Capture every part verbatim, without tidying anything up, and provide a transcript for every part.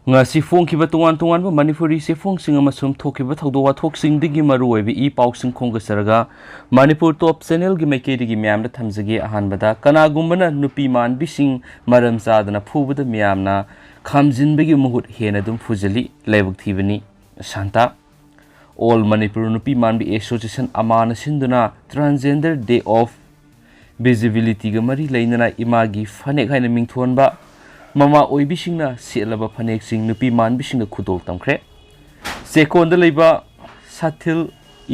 ꯉꯁꯤ ꯐꯣꯡꯈꯤꯕ ꯇꯣꯉꯥꯟ ꯇꯣꯉꯥꯟꯕ ꯃꯅꯤꯄꯨꯔꯤ ꯆꯦꯐꯣꯡꯁꯤꯡ ꯑꯃꯁꯨꯡ ꯊꯣꯛꯈꯤꯕ ꯊꯧꯗꯣꯛ ꯋꯥꯊꯣꯛꯁꯤꯡꯗꯒꯤ ꯃꯔꯨꯑꯣꯏꯕ ꯏ ꯄꯥꯎꯁꯤꯡ ꯈꯣꯝꯒꯠꯆꯔꯒ ꯃꯅꯤꯄꯨꯔ ꯇꯣꯞ ꯆꯦꯅꯦꯜꯒꯤ ꯃꯥꯏꯀꯩꯗꯒꯤ ꯃꯌꯥꯝꯗ ꯊꯝꯖꯒꯦ꯫ ꯑꯍꯥꯟꯕꯗ, ꯀꯅꯥꯒꯨꯝꯕꯅ ꯅꯨꯄꯤ ꯃꯥꯟꯕꯤꯁꯤꯡ ꯃꯔꯝ ꯆꯥꯗꯅ ꯐꯨꯕꯗ ꯃꯤꯌꯥꯝꯅ ꯈꯥꯝꯖꯤꯟꯕꯒꯤ ꯃꯍꯨꯠ ꯍꯦꯟꯅ ꯑꯗꯨꯝ ꯐꯨꯖꯤꯜꯂꯤ꯫ ꯂꯥꯏꯕꯛ ꯊꯤꯕꯅꯤ꯫ ꯁꯥꯟꯇ꯫ ꯑꯣꯜ ꯃꯅꯤꯄꯨꯔ ꯅꯨꯄꯤ ꯃꯥꯟꯕꯤ ꯑꯦꯁꯣꯁꯤꯌꯦꯁꯟ ꯑꯃꯥꯅ ꯁꯤꯟꯗꯨꯅ Transgender Day of Visibilityꯒ ꯃꯔꯤ ꯂꯩꯅꯅ ꯏꯃꯥꯒꯤ ꯐꯅꯦꯛ ꯍꯥꯏꯅ ꯃꯤꯡꯊꯣꯟꯕ ꯃꯃꯥ ꯑꯣꯏꯕꯤꯁꯤꯡꯅ ꯁꯦꯠꯂꯕ ꯐꯅꯦꯛꯁꯤꯡ ꯅꯨꯄꯤ ꯃꯥꯟꯕꯤꯁꯤꯡꯗ ꯈꯨꯗꯣꯜ ꯇꯝꯈ꯭ꯔꯦ꯫ ꯆꯦꯛꯀꯣꯟꯗ ꯂꯩꯕ ꯁꯥꯊꯤꯜ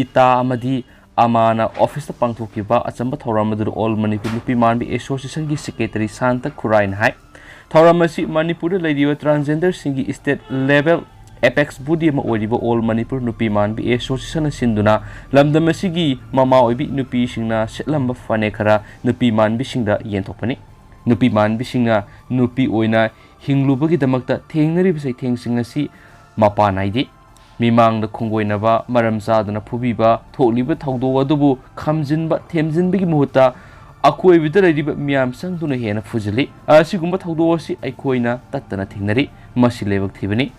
ꯏꯇꯥ ꯑꯃꯗꯤ ꯑꯃꯥꯅ ꯑꯣꯐꯤꯁꯇ ꯄꯥꯡꯊꯣꯛꯈꯤꯕ ꯑꯆꯝꯕ ꯊꯧꯔꯝ ꯑꯗꯨꯗ ꯑꯣꯜ ꯃꯅꯤꯄꯨꯔ ꯅꯨꯄꯤ ꯃꯥꯟꯕꯤ ꯑꯦꯁꯣꯁꯤꯌꯦꯁꯟꯒꯤ ꯁꯦꯀ꯭ꯔꯦꯇꯔꯤ ꯁꯥꯟꯇ ꯈꯨꯔꯥꯏꯅ ꯍꯥꯏ, ꯊꯧꯔꯝ ꯑꯁꯤ ꯃꯅꯤꯄꯨꯔꯗ ꯂꯩꯔꯤꯕ ꯇ꯭ꯔꯥꯟꯁꯖꯦꯟꯗꯔꯁꯤꯡꯒꯤ ꯁ꯭ꯇꯦꯠ ꯂꯦꯚꯦꯜ ꯑꯦꯄꯦꯛꯁ ꯕꯣꯗꯤ ꯑꯃ ꯑꯣꯏꯔꯤꯕ ꯑꯣꯜ ꯃꯅꯤꯄꯨꯔ ꯅꯨꯄꯤ ꯃꯥꯟꯕꯤ ꯑꯦꯁꯣꯁꯤꯌꯦꯁꯟꯅ ꯁꯤꯟꯗꯨꯅ ꯂꯝꯗꯝ ꯑꯁꯤꯒꯤ ꯃꯃꯥ ꯑꯣꯏꯕꯤ ꯅꯨꯄꯤꯁꯤꯡꯅ ꯁꯦꯠꯂꯝꯕ ꯐꯅꯦꯛ ꯈꯔ ꯅꯨꯄꯤ ꯃꯥꯟꯕꯤꯁꯤꯡꯗ ꯌꯦꯟꯊꯣꯛꯄꯅꯤ꯫ ꯅꯨꯄꯤ ꯃꯥꯟꯕꯤꯁꯤꯡꯅ ꯅꯨꯄꯤ ꯑꯣꯏꯅ ꯍꯤꯡꯂꯨꯕꯒꯤꯗꯃꯛꯇ ꯊꯦꯡꯅꯔꯤꯕ ꯆꯩꯊꯦꯡꯁꯤꯡ ꯑꯁꯤ ꯃꯄꯥ ꯅꯥꯏꯗꯦ꯫ ꯃꯤꯃꯥꯡꯗ ꯈꯣꯡꯒꯣꯏꯅꯕ, ꯃꯔꯝ ꯆꯥꯗꯅ ꯐꯨꯕꯤꯕ, ꯊꯣꯛꯂꯤꯕ ꯊꯧꯗꯣꯛ ꯑꯗꯨꯕꯨ ꯈꯥꯝꯖꯤꯟꯕ, ꯊꯦꯝꯖꯤꯟꯕꯒꯤ ꯃꯍꯨꯠꯇ ꯑꯀꯣꯏꯕꯗ ꯂꯩꯔꯤꯕ ꯃꯤꯌꯥꯝ ꯆꯪꯗꯨꯅ ꯍꯦꯟꯅ ꯐꯨꯖꯤꯜꯂꯤ꯫ ꯑꯁꯤꯒꯨꯝꯕ ꯊꯧꯗꯣꯛ ꯑꯁꯤ ꯑꯩꯈꯣꯏꯅ ꯇꯠꯇꯅ ꯊꯦꯡꯅꯔꯤ꯫ ꯃꯁꯤ ꯂꯥꯏꯕꯛ ꯊꯤꯕꯅꯤ꯫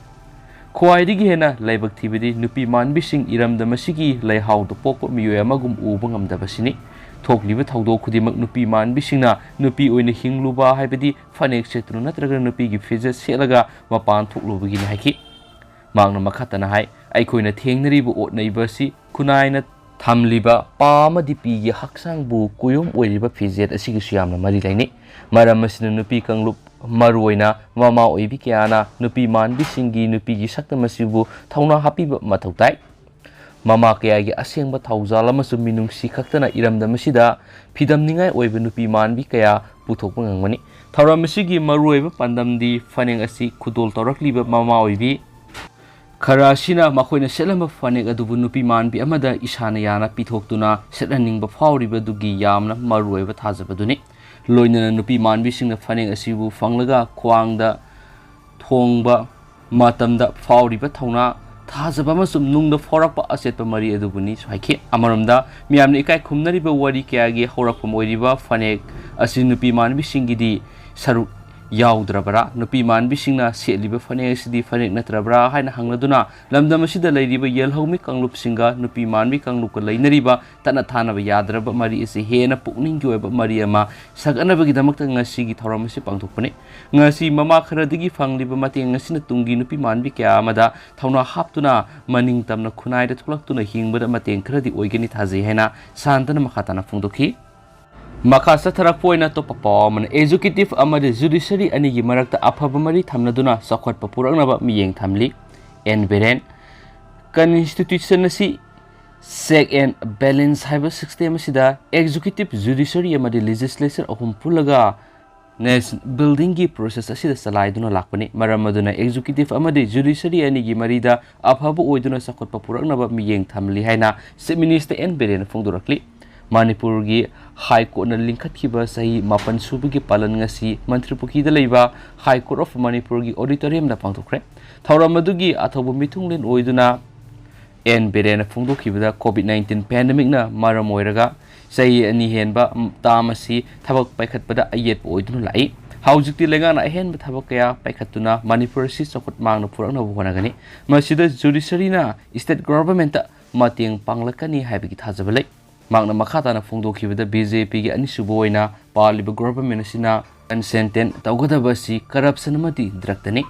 ꯈ꯭ꯋꯥꯏꯗꯒꯤ ꯍꯦꯟꯅ ꯂꯥꯏꯕꯛ ꯊꯤꯕꯗꯤ ꯅꯨꯄꯤ ꯃꯥꯟꯕꯤꯁꯤꯡ ꯏꯔꯝꯗꯝ ꯑꯁꯤꯒꯤ ꯂꯩꯍꯥꯎꯗ ꯄꯣꯛꯄ ꯃꯤꯑꯣꯏ ꯑꯃꯒꯨꯝ ꯎꯕ ꯉꯝꯗꯕꯁꯤꯅꯤ꯫ ꯊꯣꯛꯂꯤꯕ ꯊꯧꯗꯣꯛ ꯈꯨꯗꯤꯡꯃꯛ ꯅꯨꯄꯤ ꯃꯥꯟꯕꯤꯁꯤꯡꯅ ꯅꯨꯄꯤ ꯑꯣꯏꯅ ꯍꯤꯡꯂꯨꯕ ꯍꯥꯏꯕꯗꯤ ꯐꯅꯦꯛ ꯁꯦꯠꯇꯨꯅ ꯅꯠꯇ꯭ꯔꯒ ꯅꯨꯄꯤꯒꯤ ꯐꯤꯖꯦꯠ ꯁꯦꯠꯂꯒ ꯃꯄꯥꯟ ꯊꯣꯛꯂꯨꯕꯒꯤꯅꯤ ꯍꯥꯏꯈꯤ꯫ ꯃꯍꯥꯛꯅ ꯃꯈꯥ ꯇꯥꯅ ꯍꯥꯏ, ꯑꯩꯈꯣꯏꯅ ꯊꯦꯡꯅꯔꯤꯕ ꯑꯣꯠ ꯅꯩꯕ ꯑꯁꯤ ꯈꯨꯟꯅꯥꯏꯅ ꯊꯝꯂꯤꯕ ꯄꯥ ꯑꯃꯗꯤ ꯄꯤꯒꯤ ꯍꯛꯆꯥꯡꯕꯨ ꯀꯨꯌꯣꯝ ꯑꯣꯏꯔꯤꯕ ꯐꯤꯖꯦꯠ ꯑꯁꯤꯒꯤꯁꯨ ꯌꯥꯝꯅ ꯃꯔꯤ ꯂꯩꯅꯩ꯫ ꯃꯔꯝ ꯑꯁꯤꯅ ꯅꯨꯄꯤ ꯀꯥꯡꯂꯨꯞ, ꯃꯔꯨꯑꯣꯏꯅ ꯃꯃꯥ ꯑꯣꯏꯕꯤ ꯀꯌꯥꯅ ꯅꯨꯄꯤ ꯃꯥꯟꯕꯤꯁꯤꯡꯒꯤ ꯅꯨꯄꯤꯒꯤ ꯁꯛꯇꯝ ꯑꯁꯤꯕꯨ ꯊꯧꯅꯥ ꯍꯥꯞꯄꯤꯕ ꯃꯊꯧ ꯇꯥꯏ꯫ ꯃꯃꯥ ꯀꯌꯥꯒꯤ ꯑꯁꯦꯡꯕ ꯊꯧꯖꯥꯜ ꯑꯃꯁꯨꯡ ꯃꯤꯅꯨꯡꯁꯤ ꯈꯛꯇꯅ ꯏꯔꯝꯗꯝ ꯑꯁꯤꯗ ꯐꯤꯗꯝꯅꯤꯡꯉꯥꯏ ꯑꯣꯏꯕ ꯅꯨꯄꯤ ꯃꯥꯟꯕꯤ ꯀꯌꯥ ꯄꯨꯊꯣꯛꯄ ꯉꯝꯒꯅꯤ꯫ ꯊꯧꯔꯝ ꯑꯁꯤꯒꯤ ꯃꯔꯨꯑꯣꯏꯕ ꯄꯥꯟꯗꯝꯗꯤ ꯐꯅꯦꯛ ꯑꯁꯤ ꯈꯨꯗꯣꯜ ꯇꯧꯔꯛꯂꯤꯕ ꯃꯃꯥ ꯑꯣꯏꯕꯤ ꯈꯔ ꯑꯁꯤꯅ ꯃꯈꯣꯏꯅ ꯁꯦꯠꯂꯝꯕ ꯐꯅꯦꯛ ꯑꯗꯨꯕꯨ ꯅꯨꯄꯤ ꯃꯥꯟꯕꯤ ꯑꯃꯗ ꯏꯁꯥꯅ ꯌꯥꯅ ꯄꯤꯊꯣꯛꯇꯨꯅ ꯁꯦꯠꯍꯟꯅꯤꯡꯕ ꯐꯥꯎꯔꯤꯕꯗꯨꯒꯤ ꯌꯥꯝꯅ ꯃꯔꯨꯑꯣꯏꯕ ꯊꯥꯖꯕꯗꯨꯅꯤ꯫ ꯂꯣꯏꯅꯅ ꯅꯨꯄꯤ ꯃꯥꯟꯕꯤꯁꯤꯡꯅ ꯐꯅꯦꯛ ꯑꯁꯤꯕꯨ ꯐꯪꯂꯒ ꯈ꯭ꯋꯥꯡꯗ ꯊꯣꯡꯕ ꯃꯇꯝꯗ ꯐꯥꯎꯔꯤꯕ ꯊꯧꯅꯥ, ꯊꯥꯖꯕ ꯑꯃꯁꯨꯡ ꯅꯨꯡꯗ ꯐꯥꯎꯔꯛꯄ ꯑꯆꯦꯠꯄ ꯃꯔꯤ ꯑꯗꯨꯕꯨꯅꯤꯁꯨ ꯍꯥꯏꯈꯤ꯫ ꯑꯃꯔꯣꯝꯗ ꯃꯤꯌꯥꯝꯅ ꯏꯀꯥꯏ ꯈꯨꯝꯅꯔꯤꯕ ꯋꯥꯔꯤ ꯀꯌꯥꯒꯤ ꯍꯧꯔꯛꯐꯝ ꯑꯣꯏꯔꯤꯕ ꯐꯅꯦꯛ ꯑꯁꯤ ꯅꯨꯄꯤ ꯃꯥꯟꯕꯤꯁꯤꯡꯒꯤꯗꯤ ꯁꯔꯨꯛ ꯌꯥꯎꯗ꯭ꯔꯕ꯭ꯔꯥ? ꯅꯨꯄꯤ ꯃꯥꯟꯕꯤꯁꯤꯡꯅ ꯁꯦꯠꯂꯤꯕ ꯐꯅꯦꯛ ꯑꯁꯤꯗꯤ ꯐꯅꯦꯛ ꯅꯠꯇ꯭ꯔꯕ꯭ꯔꯥ ꯍꯥꯏꯅ ꯍꯪꯂꯗꯨꯅ ꯂꯝꯗꯝ ꯑꯁꯤꯗ ꯂꯩꯔꯤꯕ ꯌꯦꯜꯍꯧꯃꯤ ꯀꯥꯡꯂꯨꯞꯁꯤꯡꯒ ꯅꯨꯄꯤ ꯃꯥꯟꯕꯤ ꯀꯥꯡꯂꯨꯞꯀ ꯂꯩꯅꯔꯤꯕ ꯇꯠꯅ ꯊꯥꯅꯕ ꯌꯥꯗ꯭ꯔꯕ ꯃꯔꯤ ꯑꯁꯤ ꯍꯦꯟꯅ ꯄꯨꯛꯅꯤꯡꯒꯤ ꯑꯣꯏꯕ ꯃꯔꯤ ꯑꯃ ꯁꯥꯒꯠꯅꯕꯒꯤꯗꯃꯛꯇ ꯉꯁꯤꯒꯤ ꯊꯧꯔꯝ ꯑꯁꯤ ꯄꯥꯡꯊꯣꯛꯄꯅꯤ꯫ ꯉꯁꯤ ꯃꯃꯥ ꯈꯔꯗꯒꯤ ꯐꯪꯂꯤꯕ ꯃꯇꯦꯡ ꯑꯁꯤꯅ ꯇꯨꯡꯒꯤ ꯅꯨꯄꯤ ꯃꯥꯟꯕꯤ ꯀꯌꯥ ꯑꯃꯗ ꯊꯧꯅꯥ ꯍꯥꯞꯇꯨꯅ ꯃꯅꯤꯡ ꯇꯝꯅ ꯈꯨꯟꯅꯥꯏꯗ ꯊꯣꯛꯂꯛꯇꯨꯅ ꯍꯤꯡꯕꯗ ꯃꯇꯦꯡ ꯈꯔꯗꯤ ꯑꯣꯏꯒꯅꯤ ꯊꯥꯖꯩ ꯍꯥꯏꯅ ꯁꯥꯟꯇꯅ ꯃꯈꯥ ꯇꯥꯅ ꯐꯣꯡꯗꯣꯛꯈꯤ꯫ ꯃꯈꯥ ꯆꯠꯊꯔꯛꯄ ꯑꯣꯏꯅ ꯑꯇꯣꯞꯄ ꯄꯥꯎ ꯑꯃꯅ, ꯑꯦꯛꯖꯤꯀ꯭ꯌꯨꯇꯤꯚ ꯑꯃꯗꯤ ꯖꯨꯗꯤꯁꯔꯤ ꯑꯅꯤꯒꯤ ꯃꯔꯛꯇ ꯑꯐꯕ ꯃꯔꯤ ꯊꯝꯅꯗꯨꯅ ꯆꯥꯎꯈꯠꯄ ꯄꯨꯔꯛꯅꯕ ꯃꯤꯠꯌꯦꯡ ꯊꯝꯂꯤ꯫ ꯑꯦꯟ ꯕꯤꯔꯦꯟ꯫ ꯀꯟꯁꯇꯤꯇ꯭ꯌꯨꯁꯟ ꯑꯁꯤ ꯆꯦꯛ ꯑꯦꯟ ꯕꯦꯂꯦꯟꯁ ꯍꯥꯏꯕ ꯁꯤꯁꯇꯦꯝ ꯑꯁꯤꯗ ꯑꯦꯛꯖꯤꯀ꯭ꯌꯨꯇꯤꯚ, ꯖꯨꯗꯤꯁꯔꯤ ꯑꯃꯗꯤ ꯂꯦꯖꯤꯁꯂꯦꯆꯔ ꯑꯍꯨꯝ ꯄꯨꯜꯂꯒ ꯅꯦꯁꯟ ꯕꯤꯜꯗꯤꯡꯒꯤ ꯄ꯭ꯔꯣꯁꯦꯁ ꯑꯁꯤꯗ ꯆꯂꯥꯏꯗꯨꯅ ꯂꯥꯛꯄꯅꯤ꯫ ꯃꯔꯝ ꯑꯗꯨꯅ ꯑꯦꯛꯖꯤꯀ꯭ꯌꯨꯇꯤꯚ ꯑꯃꯗꯤ ꯖꯨꯗꯤꯁꯔꯤ ꯑꯅꯤꯒꯤ ꯃꯔꯤꯗ ꯑꯐꯕ ꯑꯣꯏꯗꯨꯅ ꯆꯥꯎꯈꯠꯄ ꯄꯨꯔꯛꯅꯕ ꯃꯤꯠꯌꯦꯡ ꯊꯝꯂꯤ ꯍꯥꯏꯅ ꯆꯤꯐ ꯃꯤꯅꯤꯁꯇꯔ ꯑꯦꯟ ꯕꯤꯔꯦꯟꯅ ꯐꯣꯡꯗꯣꯔꯛꯂꯤ꯫ ꯃꯅꯤꯄꯨꯔꯒꯤ ꯍꯥꯏ ꯀꯣꯔꯠꯅ ꯂꯤꯡꯈꯠꯈꯤꯕ ꯆꯍꯤ ꯃꯥꯄꯟ ꯁꯨꯕꯒꯤ ꯄꯥꯂꯟ ꯉꯁꯤ ꯃꯟꯇ꯭ꯔꯤꯄꯨꯈ꯭ꯔꯤꯗ ꯂꯩꯕ ꯍꯥꯏ ꯀꯣꯔꯠ ꯑꯣꯐ ꯃꯅꯤꯄꯨꯔꯒꯤ ꯑꯣꯗꯤꯇꯣꯔꯤꯌꯝꯗ ꯄꯥꯡꯊꯣꯛꯈ꯭ꯔꯦ꯫ ꯊꯧꯔꯝ ꯑꯗꯨꯒꯤ ꯑꯊꯧꯕ ꯃꯤꯊꯨꯡꯂꯦꯟ ꯑꯣꯏꯗꯨꯅ ꯑꯦꯟ ꯕꯤꯔꯦꯟꯅ ꯐꯣꯡꯗꯣꯛꯈꯤꯕꯗ, ꯀꯣꯚꯤꯗ ꯅꯥꯏꯟꯇꯤꯟ ꯄꯦꯟꯗꯦꯃꯤꯛꯅ ꯃꯔꯝ ꯑꯣꯏꯔꯒ ꯆꯍꯤ ꯑꯅꯤ ꯍꯦꯟꯕ ꯇꯥꯝ ꯑꯁꯤ ꯊꯕꯛ ꯄꯥꯏꯈꯠꯄꯗ ꯑꯌꯦꯠꯄ ꯑꯣꯏꯗꯨꯅ ꯂꯥꯛꯏ꯫ ꯍꯧꯖꯤꯛꯇꯤ ꯂꯩꯉꯥꯛꯅ ꯑꯍꯦꯟꯕ ꯊꯕꯛ ꯀꯌꯥ ꯄꯥꯏꯈꯠꯇꯨꯅ ꯃꯅꯤꯄꯨꯔ ꯑꯁꯤ ꯆꯥꯎꯈꯠ ꯃꯥꯡꯅ ꯄꯨꯔꯛꯅꯕ ꯍꯣꯠꯅꯒꯅꯤ꯫ ꯃꯁꯤꯗ ꯖꯨꯗꯤꯁꯔꯤꯅ ꯁ꯭ꯇꯦꯠ ꯒꯣꯚꯔꯟꯃꯦꯟꯠꯇ ꯃꯇꯦꯡ ꯄꯥꯡꯂꯛꯀꯅꯤ ꯍꯥꯏꯕꯒꯤ ꯊꯥꯖꯕ ꯂꯩ꯫ ꯃꯍꯥꯛꯅ ꯃꯈꯥ ꯇꯥꯅ ꯐꯣꯡꯗꯣꯛꯈꯤꯕꯗ, ꯕꯤ ꯖꯦ ꯄꯤꯒꯤ ꯑꯅꯤꯁꯨꯕ ꯑꯣꯏꯅ ꯄꯥꯜꯂꯤꯕ ꯒꯣꯚꯔꯟꯃꯦꯟꯠ ꯑꯁꯤꯅ ꯀꯟꯁꯦꯟꯇꯦꯟ ꯇꯧꯒꯗꯕ ꯑꯁꯤ ꯀꯔꯞꯁꯟ ꯑꯃꯗꯤ ꯗ꯭ꯔꯒꯇꯅꯤ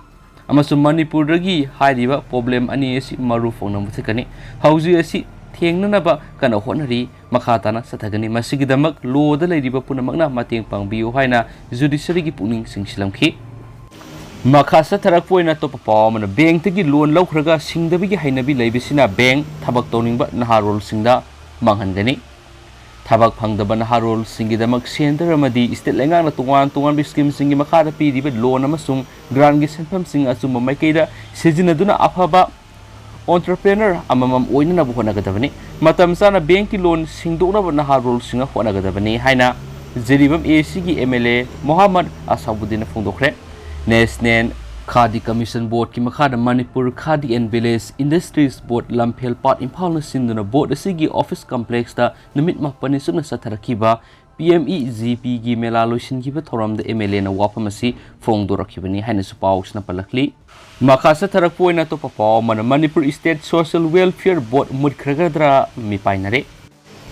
ꯑꯃꯁꯨꯡ ꯃꯅꯤꯄꯨꯔꯗꯒꯤ ꯍꯥꯏꯔꯤꯕ ꯄ꯭ꯔꯣꯕ꯭ꯂꯦꯝ ꯑꯅꯤ ꯑꯁꯤ ꯃꯔꯨ ꯐꯪꯅ ꯃꯨꯊꯠꯀꯅꯤ꯫ ꯍꯧꯖꯤꯛ ꯑꯁꯤ ꯊꯦꯡꯅꯅꯕ ꯀꯟꯅ ꯍꯣꯠꯅꯔꯤ꯫ ꯃꯈꯥ ꯇꯥꯅ ꯆꯠꯊꯒꯅꯤ꯫ ꯃꯁꯤꯒꯤꯗꯃꯛ ꯂꯣꯗ ꯂꯩꯔꯤꯕ ꯄꯨꯝꯅꯃꯛꯅ ꯃꯇꯦꯡ ꯄꯥꯡꯕꯤꯌꯨ ꯍꯥꯏꯅ ꯖꯨꯗꯤꯁꯔꯤꯒꯤ ꯄꯨꯛꯅꯤꯡ ꯆꯤꯡꯁꯤꯜꯂꯝꯈꯤ꯫ ꯃꯈꯥ ꯆꯠꯊꯔꯛꯄ ꯑꯣꯏꯅ ꯑꯇꯣꯞꯄ ꯄꯥꯎ ꯑꯃꯅ, ꯕꯦꯡꯛꯇꯒꯤ ꯂꯣꯟ ꯂꯧꯈ꯭ꯔꯒ ꯁꯤꯡꯗꯕꯒꯤ ꯍꯩꯅꯕꯤ ꯂꯩꯕꯁꯤꯅ ꯕꯦꯡꯛ ꯊꯕꯛ ꯇꯧꯅꯤꯡꯕ ꯅꯍꯥꯔꯣꯜꯁꯤꯡꯗ ꯃꯥꯡꯍꯟꯒꯅꯤ꯫ ꯊꯕꯛ ꯐꯪꯗꯕ ꯅꯍꯥꯔꯣꯜꯁꯤꯡꯒꯤꯗꯃꯛ ꯁꯦꯟꯇꯔ ꯑꯃꯗꯤ ꯁ꯭ꯇꯦꯠ ꯂꯩꯉꯥꯛꯅ ꯇꯣꯉꯥꯟ ꯇꯣꯉꯥꯟꯕ ꯁ꯭ꯀꯤꯝꯁꯤꯡꯒꯤ ꯃꯈꯥꯗ ꯄꯤꯔꯤꯕ ꯂꯣꯟ ꯑꯃꯁꯨꯡ ꯒ꯭ꯔꯥꯟꯒꯤ ꯁꯦꯟꯐꯝꯁꯤꯡ ꯑꯆꯨꯝꯕ ꯃꯥꯏꯀꯩꯗ ꯁꯤꯖꯤꯟꯅꯗꯨꯅ ꯑꯐꯕ ꯑꯣꯟꯇꯔꯄ꯭ꯔꯦꯅꯔ ꯑꯃꯃꯝ ꯑꯣꯏꯅꯅꯕ ꯍꯣꯠꯅꯒꯗꯕꯅꯤ꯫ ꯃꯇꯝ ꯆꯥꯅ ꯕꯦꯡꯛꯀꯤ ꯂꯣꯟ ꯁꯤꯡꯗꯣꯛꯅꯕ ꯅꯍꯥꯔꯣꯜꯁꯤꯡꯅ ꯍꯣꯠꯅꯒꯗꯕꯅꯤ ꯍꯥꯏꯅ ꯖꯤꯔꯤꯕꯥꯝ ꯑꯦ ꯁꯤꯒꯤ ꯑꯦꯝ ꯑꯦꯜ ꯑꯦ ꯃꯣꯍꯥꯃꯗ ꯑꯁꯥꯎꯕꯨꯗꯤꯟꯅ ꯐꯣꯡꯗꯣꯛꯈ꯭ꯔꯦ꯫ ꯅꯦꯁꯅꯦꯜ ꯈꯥꯗꯤ ꯀꯃꯤꯁꯟ ꯕꯣꯔꯗꯀꯤ ꯃꯈꯥꯗ Manipur khadi and village industries board Lamphel Pat ꯏꯝꯐꯥꯜꯅ ꯁꯤꯟꯗꯨꯅ ꯕꯣꯔꯗ ꯑꯁꯤꯒꯤ ꯑꯣꯐꯤꯁ ꯀꯝꯄ꯭ꯂꯦꯛꯁꯇ ꯅꯨꯃꯤꯠ ꯃꯥꯄꯟꯅꯤ ꯆꯨꯞꯅ ꯆꯠꯊꯔꯛꯈꯤꯕ ꯄꯤ ꯑꯦꯝ ꯏ ꯖꯤ ꯄꯤꯒꯤ ꯃꯦꯂꯥ ꯂꯣꯏꯁꯤꯟꯈꯤꯕ ꯊꯧꯔꯝꯗ ꯑꯦꯝ ꯑꯦꯜ ꯑꯦꯅ ꯋꯥꯐꯝ ꯑꯁꯤ ꯐꯣꯡꯗꯣꯔꯛꯈꯤꯕꯅꯤ ꯍꯥꯏꯅꯁꯨ ꯄꯥꯎꯁꯤꯅ ꯄꯜꯂꯛꯂꯤ꯫ ꯃꯈꯥ ꯆꯠꯊꯔꯛꯄ ꯑꯣꯏꯅ ꯑꯇꯣꯞꯄ ꯄꯥꯎ ꯑꯃꯅ, ꯃꯅꯤꯄꯨꯔ ꯏꯁꯇꯦꯠ ꯁꯣꯁꯤꯌꯦꯜ ꯋꯦꯜꯐꯤꯌꯔ ꯕꯣꯔꯗ ꯃꯨꯠꯈ꯭ꯔꯒꯗ꯭ꯔꯥ ꯃꯤꯄꯥꯏꯅꯔꯦ꯫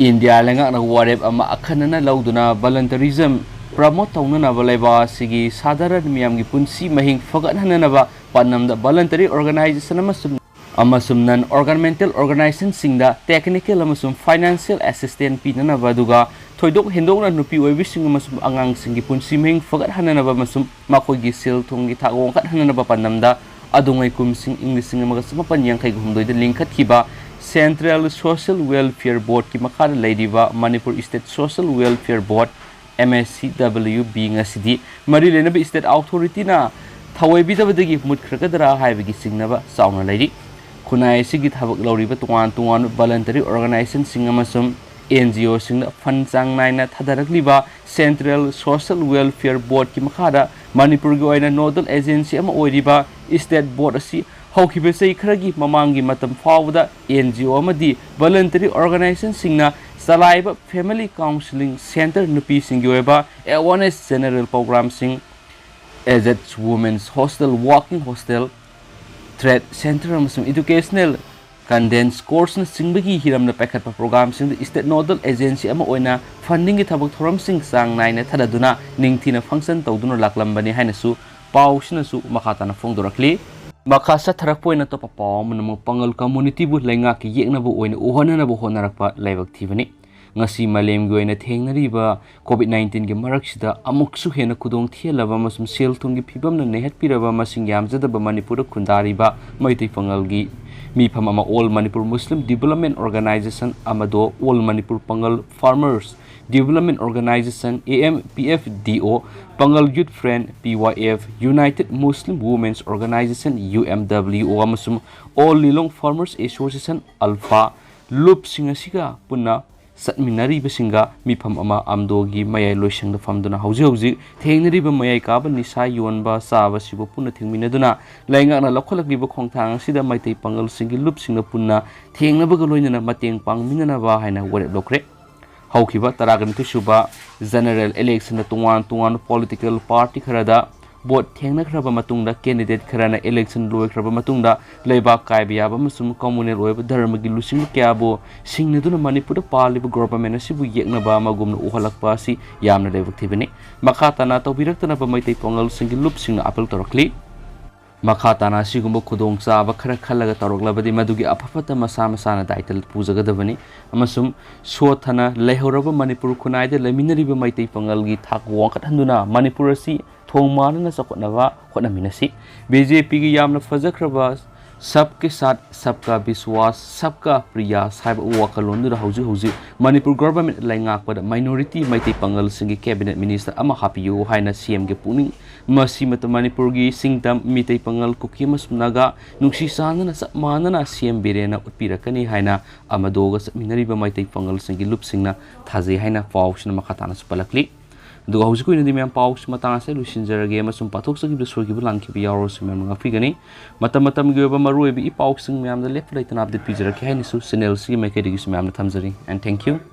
ꯏꯟꯗꯤꯌꯥ ꯂꯩꯉꯥꯛꯅ ꯋꯥꯔꯦꯞ ꯑꯃ ꯑꯈꯟꯅꯅ ꯂꯧꯗꯨꯅ ꯚꯣꯂꯟꯇꯔꯤꯖꯝ ꯄ꯭ꯔꯃꯣꯠ ꯇꯧꯅꯅꯕ ꯂꯩꯕꯥꯛ ꯑꯁꯤꯒꯤ ꯁꯥꯙꯥꯔꯟ ꯃꯤꯌꯥꯝꯒꯤ ꯄꯨꯟꯁꯤ ꯃꯍꯤꯡ ꯐꯒꯠꯍꯟꯅꯅꯕ ꯄꯥꯟꯗꯝꯗ ꯚꯣꯂꯟꯇꯔꯤ ꯑꯣꯔꯒꯅꯥꯏꯖꯦꯁꯟ ꯑꯃꯁꯨꯡ ꯑꯃꯁꯨꯡ ꯅꯟ ꯑꯣꯔꯒꯅꯃꯦꯟꯇꯦꯜ ꯑꯣꯔꯒꯅꯥꯏꯖꯦꯁꯟꯁꯤꯡꯗ ꯇꯦꯛꯅꯤꯀꯦꯜ ꯑꯃꯁꯨꯡ ꯐꯥꯏꯅꯥꯟꯁꯤꯌꯦꯜ ꯑꯦꯁꯤꯁꯇꯦꯟꯁ ꯄꯤꯅꯅꯕ, ꯑꯗꯨꯒ ꯊꯣꯏꯗꯣꯛ ꯍꯦꯟꯗꯣꯛꯅ ꯅꯨꯄꯤ ꯑꯣꯏꯕꯤꯁꯤꯡ ꯑꯃꯁꯨꯡ ꯑꯉꯥꯡꯁꯤꯡꯒꯤ ꯄꯨꯟꯁꯤ ꯃꯍꯤꯡ ꯐꯒꯠꯍꯟꯅꯅꯕ ꯑꯃꯁꯨꯡ ꯃꯈꯣꯏꯒꯤ ꯁꯦꯜ ꯊꯨꯝꯒꯤ ꯊꯥꯛ ꯋꯥꯡꯈꯠꯍꯟꯅꯅꯕ ꯄꯥꯟꯗꯝꯗ ꯑꯗꯨꯉꯩ ꯀꯨꯝꯁꯤꯡ ꯏꯪ ꯂꯤꯁꯤꯡ ꯑꯃꯒ ꯆꯃꯥꯄꯟ ꯌꯥꯡꯈꯩꯒ ꯍꯨꯝꯗꯣꯏꯗ ꯂꯤꯡꯈꯠꯈꯤꯕ ꯁꯦꯟꯇ꯭ꯔꯦꯜ ꯁꯣꯁꯤꯌꯦꯜ ꯋꯦꯜꯐꯤꯌꯔ ꯕꯣꯔꯗꯀꯤ ꯃꯈꯥꯗ ꯂꯩꯔꯤꯕ ꯃꯅꯤꯄꯨꯔ ꯏꯁꯇꯦꯠ ꯁꯣꯁꯤꯌꯦꯜ ꯋꯦꯜꯐꯤꯌꯔ ꯕꯣꯔꯗ, ꯑꯦꯝ ꯑꯦꯁ ꯁꯤ ꯗꯕ꯭ꯂꯤꯌꯨ ꯕꯤ, ꯉꯁꯤꯗꯤ ꯃꯔꯤ ꯂꯩꯅꯕ ꯏꯁꯇꯦꯠ ꯑꯣꯊꯣꯔꯤꯇꯤꯅ ꯊꯧꯑꯣꯏꯕꯤꯗꯕꯗꯒꯤ ꯃꯨꯠꯈ꯭ꯔꯒꯗ꯭ꯔꯥ ꯍꯥꯏꯕꯒꯤ ꯆꯤꯡꯅꯕ ꯆꯥꯎꯅ ꯂꯩꯔꯤ꯫ ꯈꯨꯟꯅꯥꯏ ꯑꯁꯤꯒꯤ ꯊꯕꯛ ꯂꯧꯔꯤꯕ ꯇꯣꯉꯥꯟ ꯇꯣꯉꯥꯟꯕ ꯚꯣꯂꯟꯇꯔꯤ ꯑꯣꯔꯒꯅꯥꯏꯖꯦꯁꯟꯁꯤꯡ ꯑꯃꯁꯨꯡ ꯑꯦꯟ ꯖꯤ ꯑꯣꯁꯤꯡꯗ ꯐꯟ ꯆꯥꯡ ꯅꯥꯏꯅ ꯊꯥꯗꯔꯛꯂꯤꯕ ꯁꯦꯟꯇ꯭ꯔꯦꯜ ꯁꯣꯁꯤꯌꯦꯜ ꯋꯦꯜꯐꯤꯌꯔ ꯕꯣꯔꯗꯀꯤ ꯃꯈꯥꯗ ꯃꯅꯤꯄꯨꯔꯒꯤ ꯑꯣꯏꯅ ꯅꯣꯗꯜ ꯑꯦꯖꯦꯟꯁꯤ ꯑꯃ ꯑꯣꯏꯔꯤꯕ ꯏꯁꯇꯦꯠ ꯕꯣꯔꯗ ꯑꯁꯤ ꯍꯧꯈꯤꯕ ꯆꯍꯤ ꯈꯔꯒꯤ ꯃꯃꯥꯡꯒꯤ ꯃꯇꯝ ꯐꯥꯎꯕꯗ ꯑꯦꯟ ꯖꯤ ꯑꯣ ꯑꯃꯗꯤ ꯚꯣꯂꯟꯇꯔꯤ ꯑꯣꯔꯒꯅꯥꯏꯖꯦꯁꯟꯁꯤꯡꯅ ꯆꯂꯥꯏꯕ ꯐꯦꯃꯤꯂꯤ ꯀꯥꯎꯟꯁꯤꯂꯤꯡ ꯁꯦꯟꯇꯔ, ꯅꯨꯄꯤꯁꯤꯡꯒꯤ ꯑꯣꯏꯕ ꯑꯦꯋꯥꯔꯅꯦꯁ ꯖꯦꯅꯔꯦꯜ ꯄ꯭ꯔꯣꯒ꯭ꯔꯥꯝꯁꯤꯡ, ꯑꯦꯖꯦꯠꯁ women's hostel, working hostel, trade centre ꯑꯃꯁꯨꯡ ꯏꯗꯨꯀꯦꯁꯅꯦꯜ ꯀꯟꯗꯦꯟꯁ ꯀꯣꯔꯁꯅꯆꯤꯡꯕꯒꯤ ꯍꯤꯔꯝꯗ ꯄꯥꯏꯈꯠꯄ ꯄ꯭ꯔꯣꯒ꯭ꯔꯥꯝꯁꯤꯡꯗ ꯏꯁꯇꯦꯠ ꯅꯣꯗꯜ ꯑꯦꯖꯦꯟꯁꯤ ꯑꯃ ꯑꯣꯏꯅ ꯐꯟꯗꯤꯡꯒꯤ ꯊꯕꯛ ꯊꯧꯔꯝꯁꯤꯡ ꯆꯥꯡ ꯅꯥꯏꯅ ꯊꯥꯗꯗꯨꯅ ꯅꯤꯡꯊꯤꯅ ꯐꯪꯁꯟ ꯇꯧꯗꯨꯅ ꯂꯥꯛꯂꯝꯕꯅꯤ ꯍꯥꯏꯅꯁꯨ ꯄꯥꯎꯁꯤꯅꯁꯨ ꯃꯈꯥ ꯇꯥꯅ ꯐꯣꯡꯗꯣꯔꯛꯂꯤ꯫ ꯃꯈꯥ ꯆꯠꯊꯔꯛꯄ ꯑꯣꯏꯅ ꯑꯇꯣꯞꯄ ꯄꯥꯎ ꯑꯃꯅ ꯑꯃꯨꯛ ꯄꯥꯉꯜ ꯀꯝꯃꯨꯅꯤꯇꯤꯕꯨ ꯂꯩꯉꯥꯛꯀꯤ ꯌꯦꯛꯅꯕ ꯑꯣꯏꯅ ꯎꯍꯟꯅꯅꯕ ꯍꯣꯠꯅꯔꯛꯄ ꯂꯥꯏꯕꯛ ꯊꯤꯕꯅꯤ꯫ ꯉꯁꯤ ꯃꯥꯂꯦꯝꯒꯤ ꯑꯣꯏꯅ ꯊꯦꯡꯅꯔꯤꯕ ꯀꯣꯚꯤꯗ ꯅꯥꯏꯟꯇꯤꯟꯒꯤ ꯃꯔꯛꯁꯤꯗ ꯑꯃꯨꯛꯁꯨ ꯍꯦꯟꯅ ꯈꯨꯗꯣꯡ ꯊꯤꯍꯜꯂꯕ ꯑꯃꯁꯨꯡ ꯁꯦꯜ ꯊꯨꯝꯒꯤ ꯐꯤꯕꯝꯅ ꯅꯩꯍꯠꯄꯤꯔꯕ ꯃꯁꯤꯡ ꯌꯥꯝꯖꯗꯕ ꯃꯅꯤꯄꯨꯔꯗ ꯈꯨꯟꯗꯥꯔꯤꯕ ꯃꯩꯇꯩ ꯄꯥꯉꯜꯒꯤ ꯃꯤꯐꯝ ꯑꯃ all Manipur Muslim development organisation ꯑꯃꯗꯣ all Manipur Pangal farmers development organisation, A M P F D O, Pangal youth front, P Y F, united Muslim women's organisation, U M W O, ꯑꯃꯁꯨꯡ all Lilong farmers association, ALFA, ꯂꯨꯞꯁꯤꯡ ꯑꯁꯤꯒ ꯄꯨꯟꯅ ꯆꯠꯃꯤꯟꯅꯔꯤꯕꯁꯤꯡꯒ ꯃꯤꯐꯝ ꯑꯃ ꯑꯝꯗꯣꯒꯤ ꯃꯌꯥꯏ ꯂꯣꯏꯁꯪꯗ ꯐꯝꯗꯨꯅ ꯍꯧꯖꯤꯛ ꯍꯧꯖꯤꯛ ꯊꯦꯡꯅꯔꯤꯕ ꯃꯌꯥꯏ ꯀꯥꯕ ꯅꯤꯁꯥ ꯌꯣꯟꯕ ꯆꯥꯕꯁꯤꯕꯨ ꯄꯨꯟꯅ ꯊꯤꯡꯃꯤꯟꯅꯗꯨꯅ ꯂꯩꯉꯥꯛꯅ ꯂꯧꯈꯠꯂꯛꯂꯤꯕ ꯈꯣꯡꯊꯥꯡ ꯑꯁꯤꯗ ꯃꯩꯇꯩ ꯄꯥꯉꯜꯁꯤꯡꯒꯤ ꯂꯨꯞꯁꯤꯡꯅ ꯄꯨꯟꯅ ꯊꯦꯡꯅꯕꯒ ꯂꯣꯏꯅꯅ ꯃꯇꯦꯡ ꯄꯥꯡꯃꯤꯟꯅꯅꯕ ꯍꯥꯏꯅ ꯋꯥꯔꯦꯞ ꯂꯧꯈ꯭ꯔꯦ꯫ ꯍꯧꯈꯤꯕ ꯇꯔꯥꯒ ꯅꯤꯊꯣꯏ ꯁꯨꯕ ꯖꯦꯅꯔꯦꯜ ꯏꯂꯦꯛꯁꯟꯗ ꯇꯣꯉꯥꯟ ꯇꯣꯉꯥꯟꯕ ꯄꯣꯂꯤꯇꯤꯀꯦꯜ ꯄꯥꯔꯇꯤ ꯈꯔꯗ ꯚꯣꯠ ꯊꯦꯡꯅꯈ꯭ꯔꯕ ꯃꯇꯨꯡꯗ, ꯀꯦꯟꯗꯤꯗꯦꯠ ꯈꯔꯅ ꯏꯂꯦꯛꯁꯟ ꯂꯣꯏꯈ꯭ꯔꯕ ꯃꯇꯨꯡꯗ ꯂꯩꯕꯥꯛ ꯀꯥꯏꯕ ꯌꯥꯕ ꯑꯃꯁꯨꯡ ꯀꯝꯃꯨꯅꯦꯜ ꯑꯣꯏꯕ ꯙꯔꯃꯒꯤ ꯂꯨꯆꯤꯡꯕ ꯀꯌꯥꯕꯨ ꯁꯤꯡꯅꯗꯨꯅ ꯃꯅꯤꯄꯨꯔꯗ ꯄꯥꯜꯂꯤꯕ ꯒꯣꯚꯔꯟꯃꯦꯟ ꯑꯁꯤꯕꯨ ꯌꯦꯛꯅꯕ ꯑꯃꯒꯨꯝꯅ ꯎꯍꯜꯂꯛꯄ ꯑꯁꯤ ꯌꯥꯝꯅ ꯂꯥꯏꯕꯛ ꯊꯤꯕꯅꯤ꯫ ꯃꯈꯥ ꯇꯥꯅ ꯇꯧꯕꯤꯔꯛꯇꯅꯕ ꯃꯩꯇꯩ ꯄꯥꯉꯜꯁꯤꯡꯒꯤ ꯂꯨꯞꯁꯤꯡꯅ ꯑꯥꯄꯤꯜ ꯇꯧꯔꯛꯂꯤ꯫ ꯃꯈꯥ ꯇꯥꯅ ꯑꯁꯤꯒꯨꯝꯕ ꯈꯨꯗꯣꯡꯆꯥꯕ ꯈꯔ ꯈꯜꯂꯒ ꯇꯧꯔꯛꯂꯕꯗꯤ ꯃꯗꯨꯒꯤ ꯑꯐ ꯐꯠꯇ ꯃꯁꯥ ꯃꯁꯥꯅ ꯗꯥꯏꯇ ꯄꯨꯖꯒꯗꯕꯅꯤ ꯑꯃꯁꯨꯡ ꯁꯣꯠꯊꯅ ꯂꯩꯍꯧꯔꯕ ꯃꯅꯤꯄꯨꯔ ꯈꯨꯟꯅꯥꯏꯗ ꯂꯩꯃꯤꯟꯅꯔꯤꯕ ꯃꯩꯇꯩ ꯄꯥꯉꯜꯒꯤ ꯊꯥꯛ ꯋꯥꯡꯈꯠꯍꯟꯗꯨꯅ ꯃꯅꯤꯄꯨꯔ ꯑꯁꯤ ꯊꯣꯡ ꯃꯥꯟꯅꯅ ꯆꯥꯎꯈꯠꯅꯕ ꯍꯣꯠꯅꯃꯤꯟꯅꯁꯤ꯫ ꯕꯤ ꯖꯦ ꯄꯤꯒꯤ ꯌꯥꯝꯅ ꯐꯖꯈ꯭ꯔꯕ "ꯁꯕ ꯀꯦ ꯁꯥꯊ ꯁꯕ ꯀꯥ ꯕꯤꯁꯋꯥꯁ ꯁꯕ ꯀꯥ ꯄ꯭ꯔꯌꯥꯁ" ꯍꯥꯏꯕ ꯋꯥꯈꯜꯂꯣꯟꯗꯨꯗ ꯍꯧꯖꯤꯛ ꯍꯧꯖꯤꯛ ꯃꯅꯤꯄꯨꯔ ꯒꯣꯚꯔꯟꯃꯦꯟꯠ ꯂꯩꯉꯥꯛꯄꯗ ꯃꯥꯏꯅꯣꯔꯤꯇꯤ ꯃꯩꯇꯩ ꯄꯥꯉꯜꯁꯤꯡꯒꯤ ꯀꯦꯕꯤꯅꯦꯠ ꯃꯤꯅꯤꯁꯇꯔ ꯑꯃ ꯍꯥꯞꯄꯤꯌꯨ ꯍꯥꯏꯅ ꯁꯤ ꯑꯦꯝꯒꯤ ꯄꯨꯛꯅꯤꯡ ꯃꯁꯤ ꯃꯇꯝ ꯃꯅꯤꯄꯨꯔꯒꯤ ꯁꯤꯡꯗꯝ, ꯃꯤꯇꯩ ꯄꯥꯉꯜ, ꯀꯨꯀꯤ ꯑꯃꯁꯨꯡ ꯅꯥꯒꯥ ꯅꯨꯡꯁꯤ ꯆꯥꯟꯅꯅ ꯆꯞ ꯃꯥꯟꯅꯅ ꯁꯤ ꯑꯦꯝ ꯕꯤꯔꯦꯟꯅ ꯎꯠꯄꯤꯔꯛꯀꯅꯤ ꯍꯥꯏꯅ ꯑꯃꯗꯣꯒ ꯆꯠꯃꯤꯟꯅꯔꯤꯕ ꯃꯩꯇꯩ ꯄꯥꯉꯜꯁꯤꯡꯒꯤ ꯂꯨꯞꯁꯤꯡꯅ ꯊꯥꯖꯩ ꯍꯥꯏꯅ ꯄꯥꯎꯁꯤꯅ ꯃꯈꯥ ꯇꯥꯅꯁꯨ ꯄꯜꯂꯛꯂꯤ꯫ ꯑꯗꯨꯒ ꯍꯧꯖꯤꯛꯀꯤ ꯑꯣꯏꯅꯗꯤ ꯃꯌꯥꯝ ꯄꯥꯎꯁꯤ ꯃꯇꯥꯡ ꯑꯁꯤꯗ ꯂꯣꯏꯁꯤꯟꯖꯔꯒꯦ ꯑꯃꯁꯨꯡ ꯄꯥꯊꯣꯛꯆꯈꯤꯕꯗ ꯁꯣꯏꯈꯤꯕ ꯂꯥꯟꯈꯤꯕ ꯌꯥꯎꯔꯁꯨ ꯃꯌꯥꯝꯅ ꯉꯥꯛꯄꯤꯒꯅꯤ꯫ ꯃꯇꯝ ꯃꯇꯝꯒꯤ ꯑꯣꯏꯕ ꯃꯔꯨꯑꯣꯏꯕ ꯏ ꯄꯥꯎꯁꯤꯡ ꯃꯌꯥꯝꯗ ꯂꯦꯞꯄ ꯂꯩꯇꯅ ꯑꯞꯗꯦꯠ ꯄꯤꯖꯔꯛꯀꯦ ꯍꯥꯏꯅꯁꯨ ꯆꯦꯅꯦꯜꯁꯤꯒꯤ ꯃꯥꯏꯀꯩꯗꯒꯤꯁꯨ ꯃꯌꯥꯝꯗ ꯊꯝꯖꯔꯤ꯫ And thank you.